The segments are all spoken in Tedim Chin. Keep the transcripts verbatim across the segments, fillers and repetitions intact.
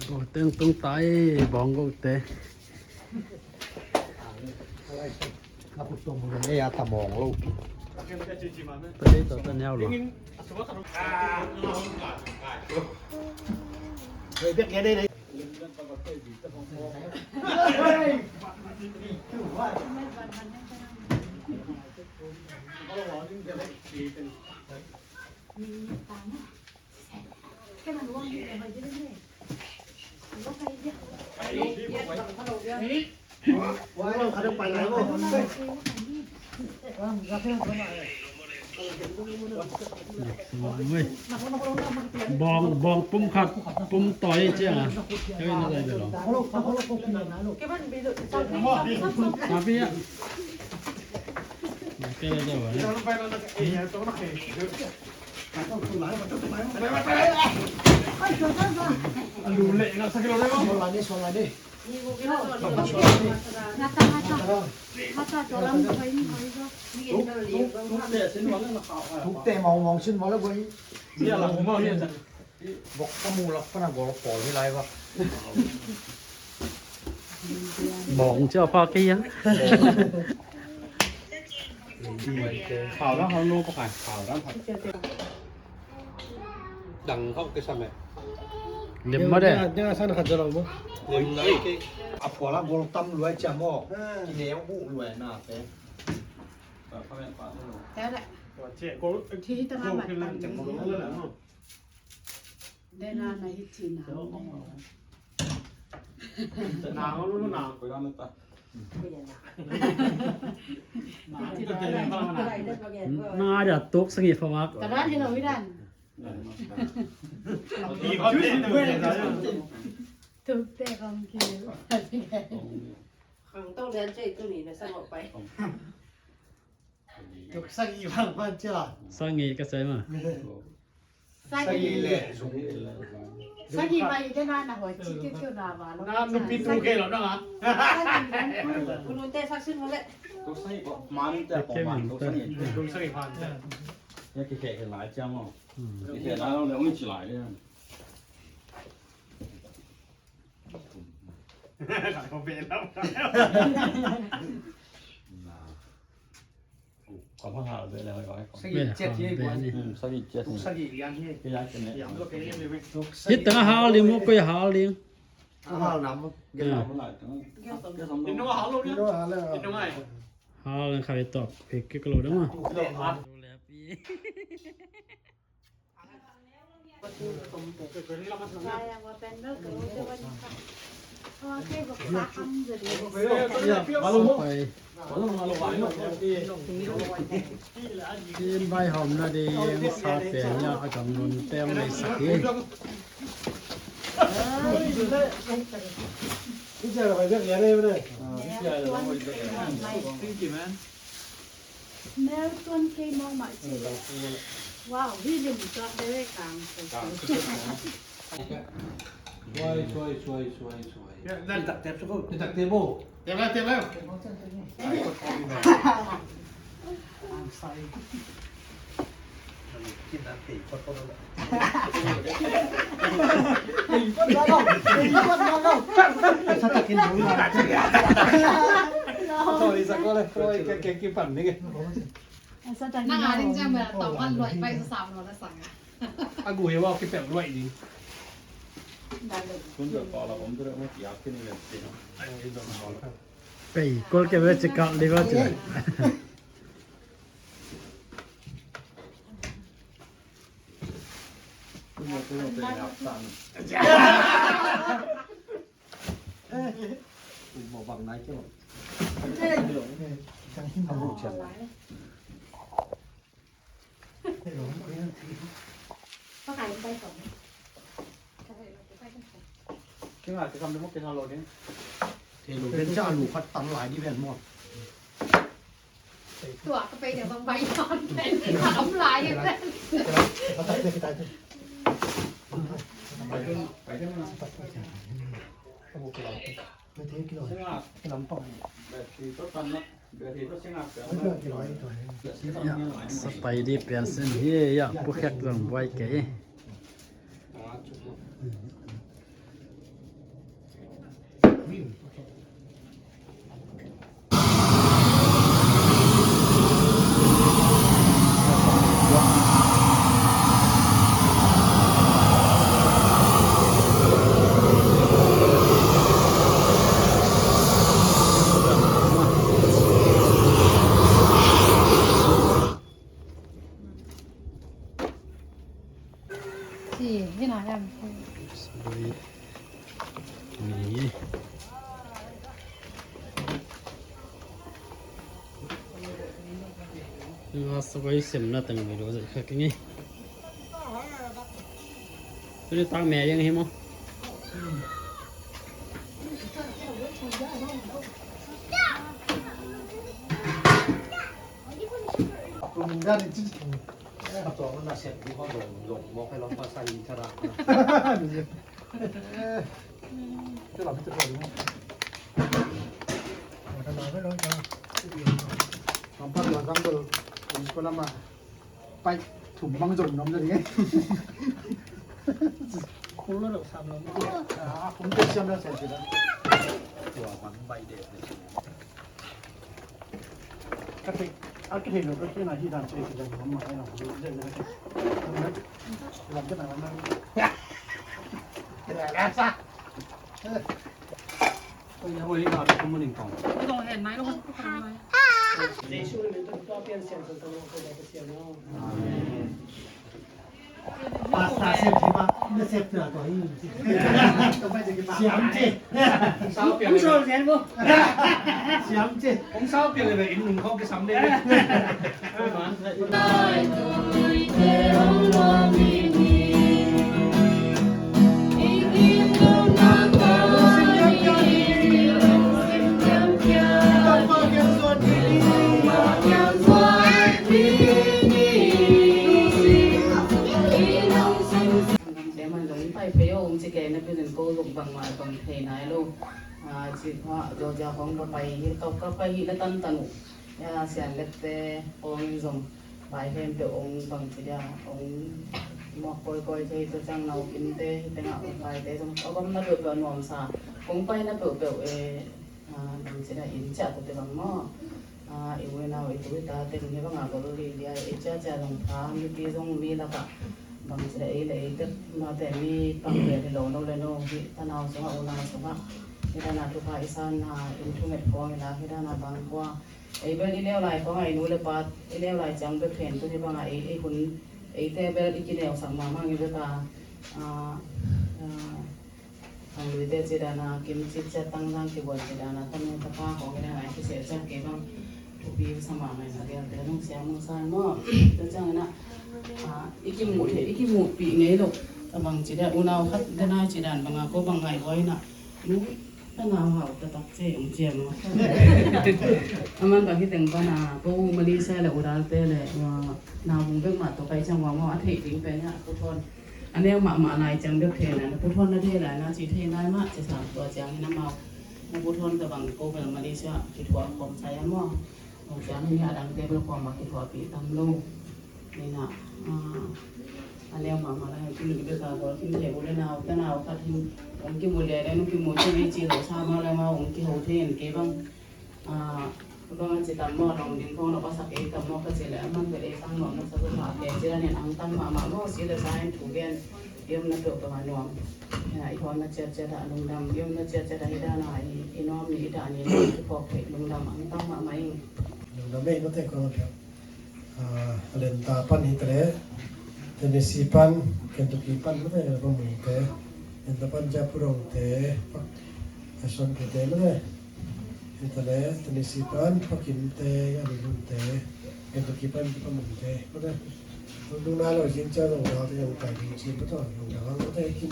Go teng tung tai, bawng go te. Ka khut tawh mun ei a ta mawng lo. Ta ei tawh ta niau lo. Bawng, bawng pum khat, pum tawi cia. Kei na lai belo. Tapi ya. Kei na lai belo. Tukte mawngmawng sin mawle boi. Bok ka mu lak pana gol pawl hi lai bak. Mawng cia pha kei a. Khau dang khau no pakai khau dang khau. Dang khau kei sam e. Lim ma de. Dang a san khat zalo mo. Lim lai kei. A pawl a gol tam luai cia mo. Ki neu bu luai na te. Te le. Thi hi ta nga mat tam. Dena na hi thina. Nang lu nang. Nang ada tuk sangi famak. Tadan hi lo hi dan. Tuk te kong kiu. Khang tong dan cei tu ni na sa ngok pai. Tuk sagih bang man cia. Sagih ka cai ma. Sagih le. Sagih bai de na na hoi ci kiu kiu na ba lo. Na nupi tu ke lo na. Sagih bang. Kunun te sak sin mo le. Tuk sagih ko man te ko man tuk sagih. Tuk sagih pan te. Ya ki ke ke lai cia mo. Ki ke lai lo le ong ci lai le. Sagih ciat hi. Sagih ciat hi. Sagih liang hi. Hih tengah hal ding maw, koi hal ding. Hal nam. Hal ding khai tok. Kik lo ding maw. Pai. Inn vaihawmna ding sa pen ia a gamlun tem leisak hi. Thank you, man. Mel tuan kei mawng mah ci. Wow, hi lim tuan de wei kang. Suai, suai, suai, suai, suai. Ni tak tep suku. Ni tak tep bo. Tep lah, tep lah. Nang a ding ciang bel tawh kan luai pai sa sam lo na sang a. A gui wa kipel luai ding. Pei kol ke bel check out ding wa ci. Kei nga kei kam ding maw, kei nga lo ding. Kei lo ding cia lu khat tam lai ding ven maw. Tua ka pei deuh bang bai ton pen. Tam lai pen. Sa pai di pian sin hi ia, pu khek zong buai kei. Nga sa koi sem na tang mi lo zai kha keng e. Tuni tak me yang hi mo. Pai thum bang zong nom na ding. Khul lo deuh sam lo. Ah, khum te siam na siam siam na. Tua man bai de. Ka thei, a ka thei lo ka thei na hi dan thei dan nom ma ai na. Lam ka na na. Ila la sa. Oi, oi, ila ka mun ning tong. Ito hen mai lo. Jesu min tawh tua piancil tawh tawh ko da ka siam lo. Amen. Pastor sep hi ba, na sep na ko hi. Siam ci. Hong sau pian le ba inn nung khawng kisam de. Te man zong i pai phei aw, um ci kei na pilin ko zong bangmah bang thei nai lo. Ah, ci kha Georgia khawng ka pai hi, ka, ka pai hi na tantan uh. Ya, Sian Lek te khawng in zong pai khempeuh ong bang ci dia, ong muak kawikawi thei, tua ciang Nau Kim te hi tengah ong pai te zong a gam na peuhpeuh a nuamsa. Kong pai na peuhpeuh e, ah, bang ci dia, inn ciah tawh te bang maw. Ah, i u i nau, i tu i ta teng hi bangah gol lih lia, i ciahciah zong pha, mipi zong mi lakah bang ci dia, ei le ei tek mate mi pang vel hi lo, no le no, hih tanau sungah, unau sungah, hih dana thupha i sanna, in thunget khawng i la, hih dana bang khua, ei bel i neu lai khawngah, i nu le pa i neu lai ciang bek hen, tu hi bangah ei, ei hun, eite bel i kineusak mahmah hi bek a, ah, ah, Khangluite ci dana, Kim citciat tangzang kibuan ci dana, tanu tapa khawng i dana, i kiseh ciat kei bang thupi sa mahmah in a vialte zong siam hong sa in maw. Tua ciangin ah, ah, i kimuh thei, i kimuhpih ngei loh a bang ci dia, unau khat dana ci dan banga ko bang ngai huai in ah, nu tanau hau taktak ci hong ci a maw. A man bang hi teng pana, ko u Malaysia le u Dalte le, ah, nau bung bek mah tawh pai ciang ua maw, a theih ding pen ah, ko thawn. A neu mahmah lai ciang bek thei na, na pu thawn na thei lai na, ci thei nai mah, ci sam tua ciang hi na mau. Na pu thawn tabang ko bel Malaysia kithuah khawm sai a maw. Tua ciang hi a dangte bel kuamah kithuahpih tam lo. Ni na, ah, a neu mahmah lai, ki mi bek a bawl kim thei u le nau, tanau khat hi, ong kimu le le, nong kimu ciang ei ci lo sa mau le mau, ong kiho thei in kei bang. Ah, bang a ci tam maw, lawng ding khawng lo ka sak ei tam maw ka ci leh, a man vel ei sang nuam na sa tu hlah kei ci la nen ang tang mahmah maw, si le sa in thu gen, i omna peuh peuh a nuam. Ina i hawnna ciatciat ah lungdam, i omna ciatciat ah i dana i, i nuam ni i dah ni i kiphawk theih lungdam ang tang mahmah ing. Lungdam ei, mate kong a phial. Ah, a lenta pan hi ta le, Tennessee pan, Kentucky pan, mate, a pamungte, lenta pan ja purongte, a suan kute, mate. Hi ta le, Tennessee pan, Pa Kimte, a mi lunte, Kentucky pan, Pa Mungte, mate. Tung tung na lo, Zing Cia Zong Dau te, Zong Kai Ding Cin, mate, Zong Dau Ang, mate, Kim,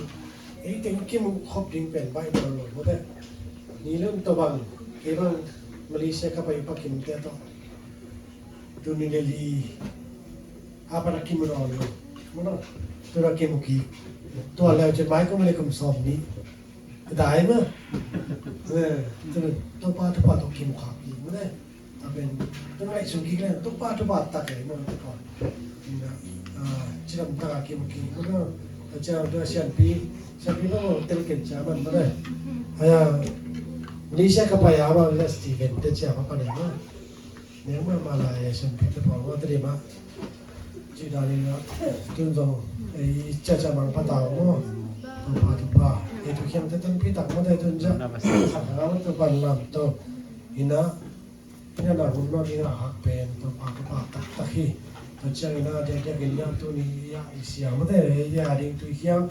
ei teng Kim khop ding pen bai dau lo, mate. Ni lun to bang, kei bang, Malaysia ka pai Pa Kimte to. Tuni le li, a pana Kim ro lo, mate. Tura Kim ki, tua leu cen mai ko male kum som ni. Dai ma. Eh, tu, tu pa, tu pa, tu kim kha ki, mu ne. Amen. Tu ngai sung ki ne, tu pa, tu pa, ta ke, mu tu pa. Ina, ah, cilam ta ki mu ki, mu na. Ta cia, tu sian pi, sian pi ma mu tel ken cia man, mu ne. Aya, Malaysia ka pa ya ma, Steven, te cia pa pa ne ma. Neng mah mah lai a siampi te pawl mah te dih mah. Ci dan in ah, tun zong ei ciacia mang patau maw. Topa, Topa, ei tu khiang te tanpi tak mah te tun ciah. Sak hang mah Topa lam to. Ina, ina na hun mah ina hak pen Topa, Topa taktak hi. Tua ciang ina diakdiak in ah tuni ah i sia mah te ei dia ding tui khiang.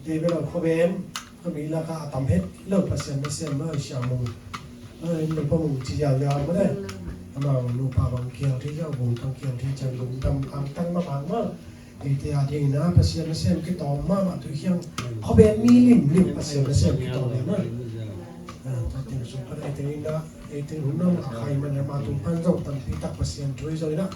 Te bel a khuabem, khuami lakah a tam het lo Pasian nasem mah i sia mung. Ai, mi pa mung ci ziau ziau mah te. Amau nupa bang kiang thei, a gum bang kiang thei ciang lungdam angtang mahmah. Eite a dingin ah Pasian nasem kitawm mahmah, tu khiang khuabe mi limlim Pasian nasem kitawm hi mah. Ah, tua teng sung pan eite in ah, eite hun nong a khai man leh amah tung pan zong tampi tak Pasian thu hi zong in ah.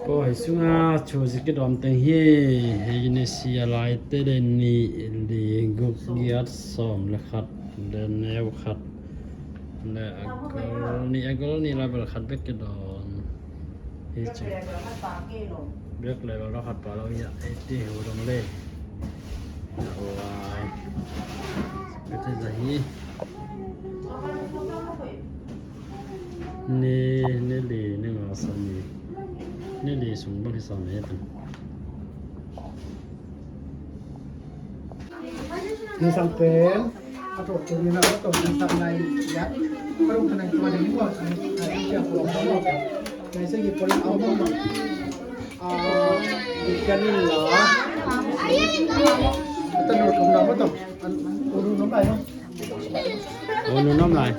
Ko hei sunga chu zik i dawm teng hi. Hei ni si a lai te de ni li guk giat sawm le khat le neu khat le a gol ni, a gol ni la bel khat bek i dawm. Hi ci. Bek le lo lo khat pa lo ya. Ei ti hu dong le. Wai. Bek te za hi. Ni, ni li, ni nga sa ni. Ni li sung bang hi sa ni. Ni sang pen. A to tu ni na to ni sang nai ya. Ka rung ka nai tua ni wa. Ai ya ko. Unu nom lai.